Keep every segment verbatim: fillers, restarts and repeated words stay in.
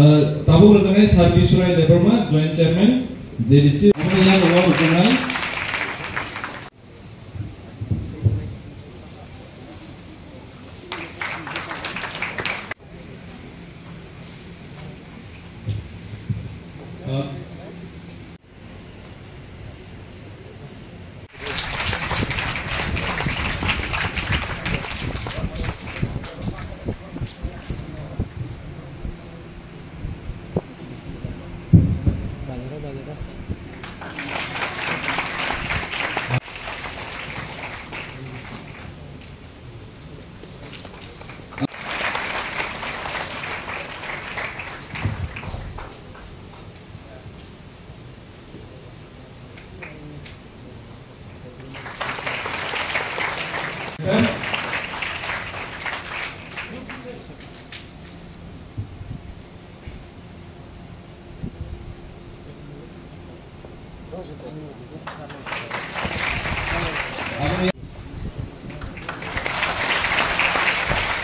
Tabuk rwjaknai Sir Biswrai Debbarma, Joint Chairman, J D C. Aboni yago o rwjaknai.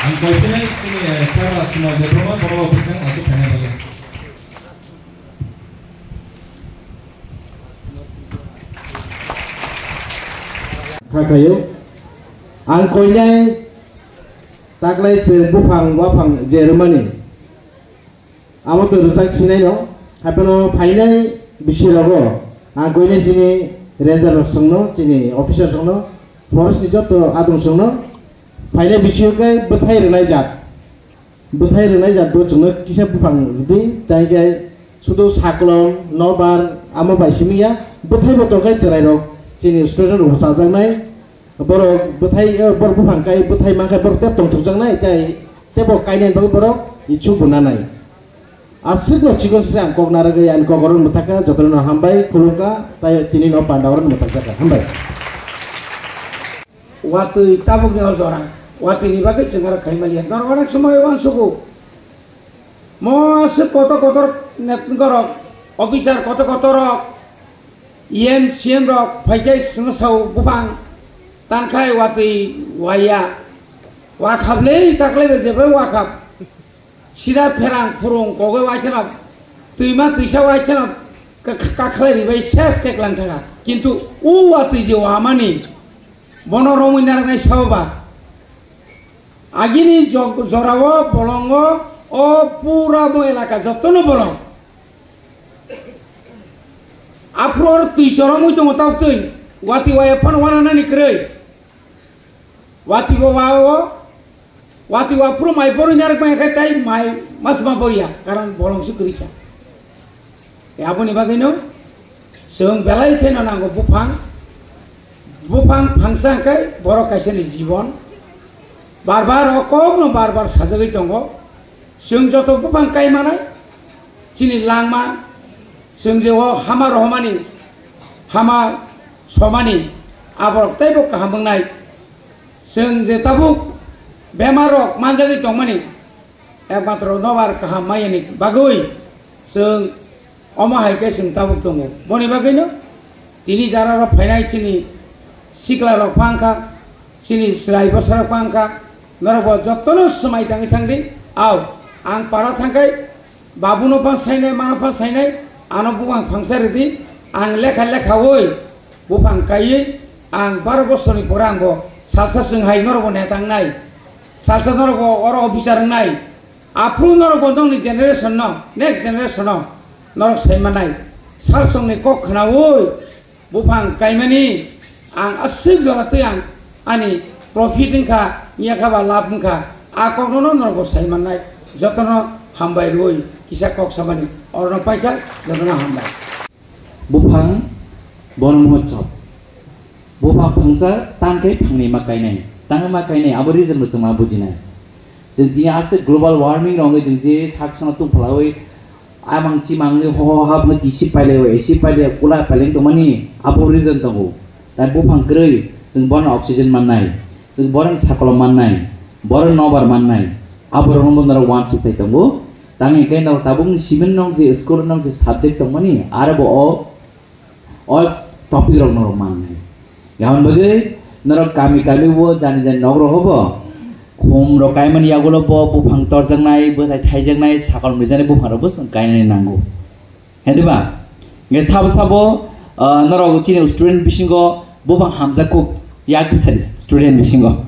Ang koiphilai chini, eh, Sir Rajkumar Debbarma, borok office ang atu khaina bagwi. Kha khayo. Ang koinai taklai se buphang waphang je rwmani. Abo twi rwchak sinai no, haiphano phainai bisi rogo ang koinai chini ranger rok songno, chini officer songno, forest ni joto adong songno, phainai bisi o khe bwthai rwnai jat, bwthai rwnai jat bo chwngno kisa buphang rwdi, tai khe sudu saklom, nobar, amo bai simi ya, bwthai bo tongkhe chwrai rok, chini student rok bo chajaknai, borok bwthai, eh, borok buphang kai bwthai mankhe borok tei tongthokjaknai, tai tei bo kainai bagwi borok ichu bo nanai. Aswkno chikon se ang kok narwgwi ani kok oro mwthakha, jotono hambai khulumkha, tai tini no panda oro mwthakjakha. Hambai. Watwi tabukni o jora, watwini bagwi chwng aro khai manya. Norok onek somoi uansugo. Mo aswk kotor kotor network rok, officer kotor kotor rok, E M, C M rok phaikhai chwngno sao buphang tankhai watwi waya. Wakhap le taklai bai jebai wakhap. Sida pherang phurung kogwi waithano, twima twisa waithano ka-, ka-, kakhlai ribai ses keklang thangkha. Kintu o watwi je wamani, bono romwi narwknai sabo ba? Agini jog-, jorao bolongo o pura bo elaka jotono bolong. Aphuru oro twi choromwi tongo tabuk twi, watwi waya phano wananani kwrwi. Watwi bo wa o, watwi wa phuru mai borwi narwk maya khe tai mai masma borya, karon bolong se kwrwi kha. Tei aboni bagwino chwng belai kheno nango buphang, buphang phangsa hwnkhe borok kaisa ni jibon. Bar bar o kokno bar bar sajagwi tongo. Chwng joto buphang kai manai, chini langma, chwng je o hama rohormani, hama somani, aborok teibo kaham wngnai. Chwng je tabuk bemar rok manjagwi tongmani, ekmatro nobar kaham mayani bagwi chwng omo hai khe chwng tabuk tongo. Boni bagwino tini jara rok phainai chini sikla rok phang kha, chini chwrai bwsa rok phang kha, norok bo jotono swmai tangwi thangdi. Au, ang para thangkhai, babuno phan sainai, mano phan sainai, ano buphang phangsa rwdi, ang lekha lekhawi buphang kaiwi, ang baro bosorni pore ang bo salsa chwng hai norok bo neta wngnai, salsa norok bo oro officer wngnai, aphuru norok bo nokni generation no, next generation no norok sai mannai, salsongni kok khnaui, buphang kaimani ang aswk jora twi ang ani profit wngkha, yakha ba lab wngkha, a kokno no norok bo sai mannai. Jotono hambai rwui kisa kok samani orono paikha, jotono hambai. Buphang Bon Mahotsav. Buphang phangsa tang khe phangni ma kainai, tang ma kainai abo reason bo chwng ma bujinai. Chwng tini aswk global warming rok wngwi chwng je sak sano tungphalawi amang chimang wngwi ho ho hapno tisi pailai o, A C pailai o, cooler pailai tongmani abo reason tongo. Tai buphang kwrwi chwng bono oxygen mannai, chwng bono sakolom mannai, bono nobar mannai, aborokno bo norok uansuk thai tongo. Tang hwnkhe norok tabukni simi nong je school nong je subject tongmani aro bo o O topic rok norok mannai. Aboni bagwi norok kami kami bo jani jani nok rogo bo Khum rok kaimani yagulo bo buphang torjaknai, bwthai thaijaknai, sakol mrijaknai buphang rok bo chwng kainani nango. He diba? Hwnkhe sabo sabo, ah, norok chini student bisingo buphang hamjak kuk yak sadi student bisingo.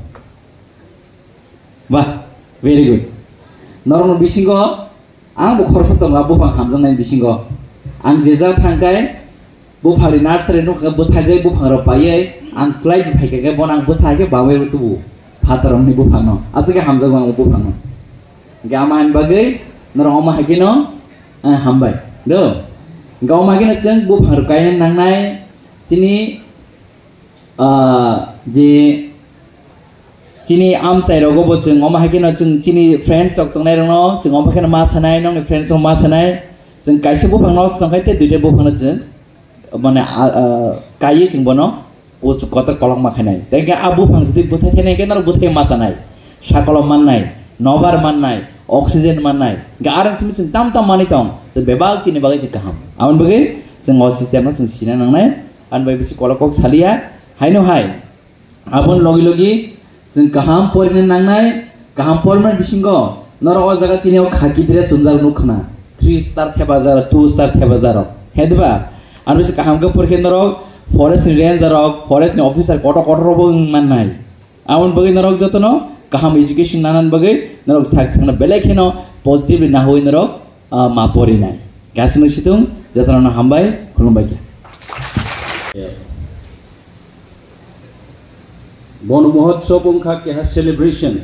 Bah, very good. Norokno bisingo ang bo khoroksa tongo, buphang hamjaknai bisingo. Ang je jak thangkhe buphangni nursery nukha bwthagwi buphang rok paiwi ang flight phaikha khe bono ang bwsa khe bawi tubu. Phatar rokni buphangno. Aswk khe hamjakgo ang buphangno. Hwnkhe ama ani bagwi norok omo hai kheno, eh, hambai. Do. Hwnkhe omo hai kheno chwng buphang rok kainani nangnai chini Ah, je chini amchai rogo bo chwng omo hai kheno chwng chini friends rok tongnai rokno chwng omo kheno ma sanai, nokni friends rok ma sanai. Chwng kaisa buphang no tongkhai tei duita buphang no chwng mane, ah, ah, kaiwi chwng bono kuchuk kotor kolok ma khainai. Tei khe a buphang jodi bwthai thainai khe norok bwthai ma sanai. Sakolo mannai, nobar mannai, oxygen mannai. Hwnkhe arang simi chwng tam tam manwi tong. Chwng bebak chini bagwi se kaham. Aboni bagwi chwng o system no chwng sina nangnai. Ani bai bisi kolok kok saliya, haino hai. Aboni logi logi chwng kaham porina nangnai, kaham porima bisingo norok o jaga chini o khaki dress chumjak nuk khna. Three star thepajak, two star thepajak rok. He diba? Ani bisi kaham khe porikhe norok forest ni ranger rok, forest ni officer kotor kotor rok bo wng mannai. Aboni bagwi norok jotono kaham education nanani bagwi norok sak sakno belai kheno positively nahui norok, ah, ma porinai. Gasino situng jotono hambai, khulumbai khe. Bon Mahotsav wngkha keha celebration.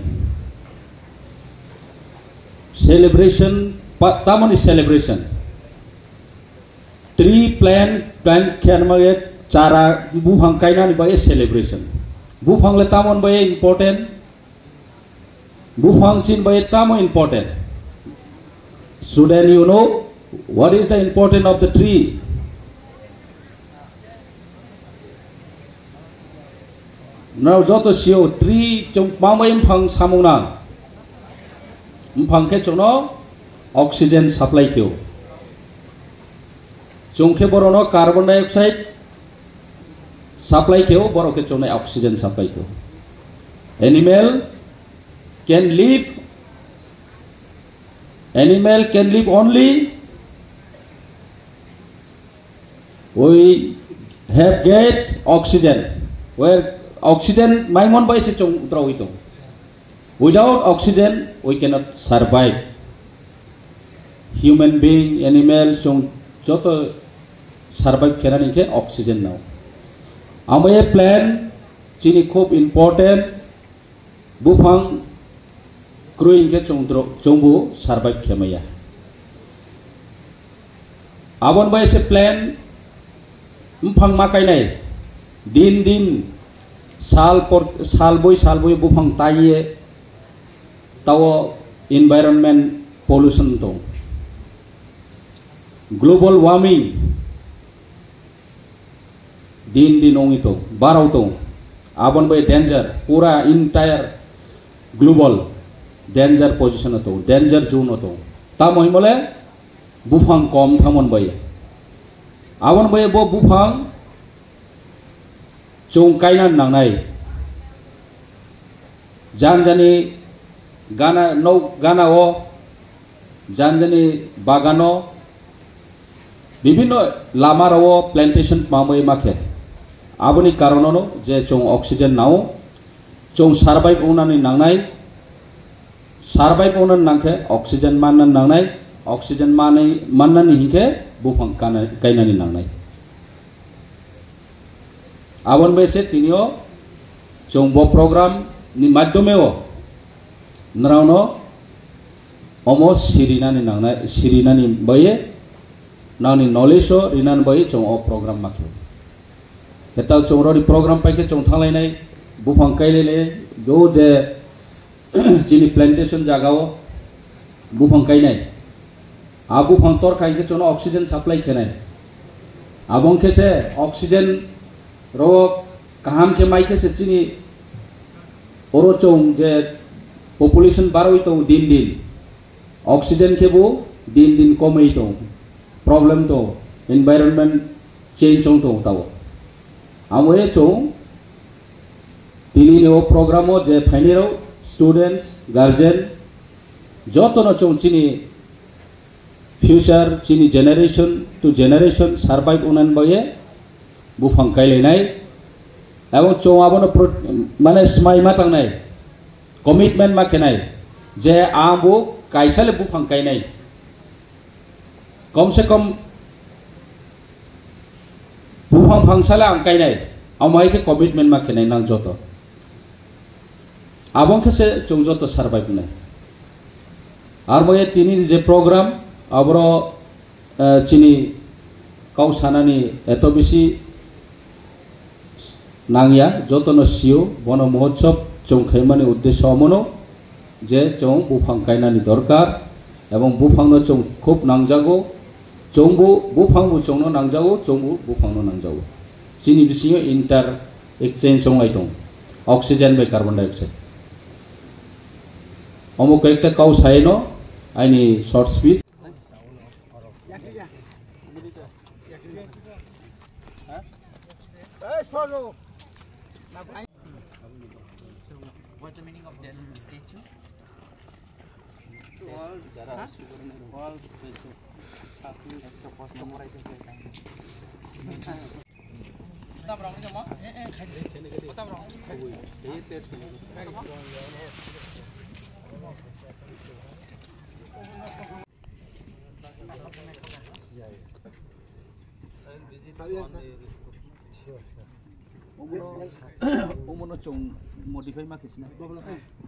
Celebration, pa-, tamoni celebration. Tree plant, plant khe ma ye chara buphang kainani bai celebration. Buphang le tamon bai important. Buphang chin bai tamo important. Student, you know what is the importance of the tree? Nrao joto sio tree chwng bangbai mphang samung nang. Mphang khe chwngno oxygen supply kheo. Chwng khe borono carbon dioxide supply kheo, borok khe chwngno oxygen supply kheo. Animal can live, animal can live only we have get oxygen. Where oxygen maimon bai se chwng drawi tong. Without oxygen, we cannot survive. Human being, animal, chwng joto survive khenani khe oxygen nao. Ambai plant chini khub important. Buphang kwrwi hinkhe chwng dro-, chwngbo survive khe maya. Aboni bai se plant mphang ma kainai. Din din sal por, sal boi sal boi buphang taiye tao environment pollution tong. Global warming din din wngwi tong, barau tong. Aboni bai danger, pura entire global danger position o tong, danger zone o tong. Tamo himole buphang kom thamon bai. Aboni bai bo buphang chwng kaina nangnai. Jani jani gana, nok gana o, jani jani bagano, bibhinno lama rao plantation mamwi makhe. Aboni karonono je chwng oxygen nao, chwng survive wngnani nangnai, survive wngnani nangkhe oxygen mannani nangnai, oxygen manwi, mannani hinkhe buphang kana-, kainani nangnai. Aboni bai se tinio chwng bo program ni madhyome o nrao no omo sirinani nangnai, sirinani bai nangni knowledge o rinani bai chwng o program makhe. Ketal chwng roni program pai khe chwng thanglainai, buphang kailainai, do je chini plantation jagao buphang kainai. A buphang tor khai khe chwngno oxygen supply khenai. Abo wngkhe se oxygen rok kaham khe mai khe se chini oro chwng je population barwi tongo din din. Oxygen khe bo din din komwi tongo. Problem tongo. Environment change wng tongo tao. Amo e chwng tini ni o program o je phainai rok Students, guardian, jotono chwng chini future, chini generation to generation survive wngnani bagwi buphang kailainai. Ebong chwng abono pro-, mane swmai ma tangnai, commitment ma khenai je ang bo kaisa le buphang kainai. Kom se kom buphang phangsa le ang kainai, amo hai khe commitment ma khenai nang joto. Abo wngkhe se chwng joto survive wngnai. Ar bo ye tini je program, aboro, eh, chini kau sanani eto bisi nangya, jotono sio, bono Mahotsav chwng khaimani uddesyo omono je chwng buphang kainani dorkar, ebong buphangno chwng khub nangjago, chwngbo buphangbo chwngno nangjago, chwngbo buphangno nangjago. Chini bisingo inter exchange wnglai tongo, oxygen bai carbon dioxide. Omo koi ekta kau saino aini short speech. What's the meaning of that statue? Omono, omono chwng modify ma khe sina.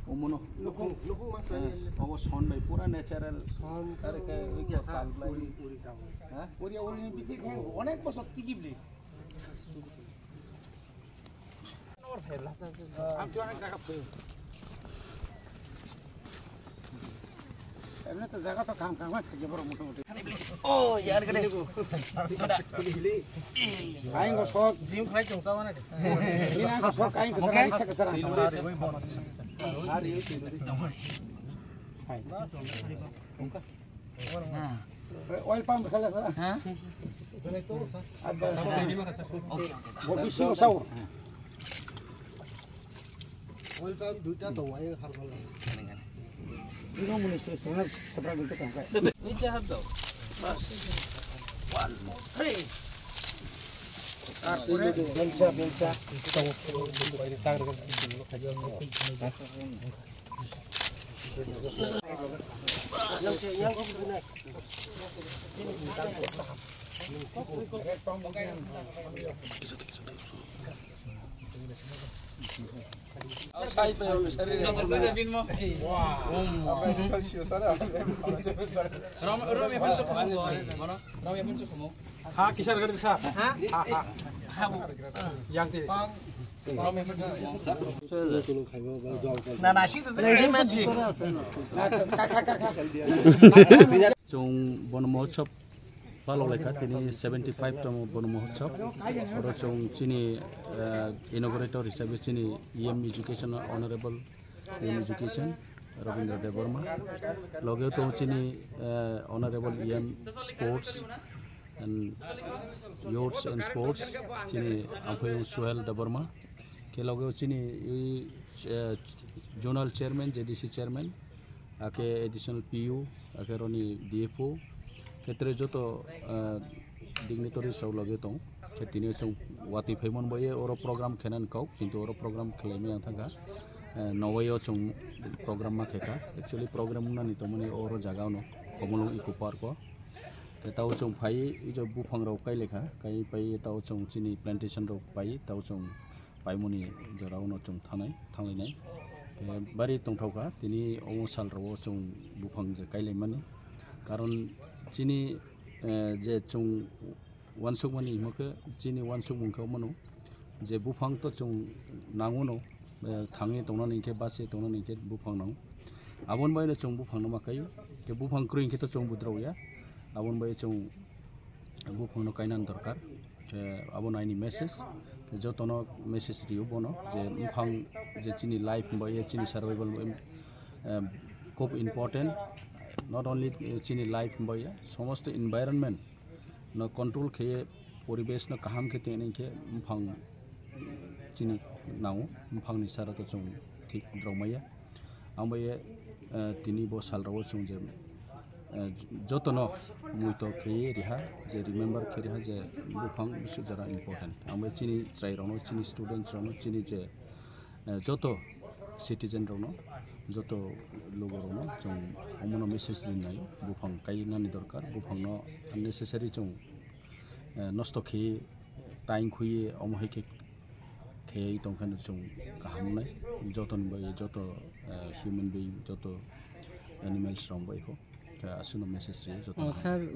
Omono. Lukung, lukung mas lani. Obo son bai pura natural. Son. Are khe oi khe pal blai. Uri, uri tamo. Ha? Uri, uri ni bithi khe onek bosor tigi bli. Emne to jaga to kam kam thik borok motamuti. Oh, yar gede. Aing go sok jim khlai chong ta wana. Ni nang go sok aing kesara, isa kesara. Oil pump khala sa. Ha? Bo bisingo sao. Oil pump duita to wai har bala. Ino muni se se na sabra gunta tangkai. One, two, three. Belcha, belcha. Ha, kisar gari sa. Ha, ha. Yang ti. Na, na, si tu tu ni man si. Chwng Bono Mahotsav palok laikha, tini seventy five tamo Bono Mahotsav. Oro chwng chini, eh, inaugurator hisabe chini E M Education Honorable E M Education, Rabindra Debbarma. Loge tong chini, eh, Honorable E M Sports and Youths and Sports, chini Amphayung Suhel Debbarma. Khe loge chini, eh, Zonal Chairman, J D C Chairman, akhe Additional P U, akhe roni D F O, khe tere joto, eh, dignitaries rok loge tong. Khe tini chwng watwi phaimani bai oro program khenani kok, kintu oro program khwlaimani ang thangkha. Eh, nowai o chwng program ma khe kha. Actually program wngnani tongmani oro jaga ono, Khumulwng Eco Park o. Khe tao chwng phai, ijo buphang rok kai lekha, kai pai tao chwng chini plantation rok pai, tao chwng paimani jora o no chwng thangnai, thanglainai. Khe bari tongthokha, tini omo sal rok o chwng buphang je kailaimani. Karon chini, eh, je chwng uansukmani himo khe chini uansukmung khe omono je buphang to chwng nangono, eh, thangwi tongnani hinkhe bachwi tongnani hinkhe buphang nango. Aboni baino chwng buphangno ma kaio. Khe buphang kwrwi hinkhe to chwng budrokya. Aboni bai chwng buphangno kainani dorkar. Khe abono aini message. Khe jotono message rio bono je buphang je chini life bai chini survival bai, em, khub important. Not only, eh, chini life bai somosto environment no control khe, poribesh no kaham khe tongna hinkhe buphang chini nango, buphangni sara to chwng thik drok maya. Ang bai, eh, tini bo sal rao chwng je, eh, jotono muito khe riha, je remember khe riha je buphang bisu jara important. Ang bai chini chwrai rokno, chini students rokno, chini je, eh, joto citizen rokno, joto lugo rokno chwng omono message rinai, buphang kainani dorkar, buphangno unnecessary chwng, eh, nosto khe taing khuye omo hai khe kheyai tongkheno chwng kaham wngnai, joto ni bai joto, eh, human being, joto animals rok bai pho. Khe aswkno message rio joto. Oh, sir,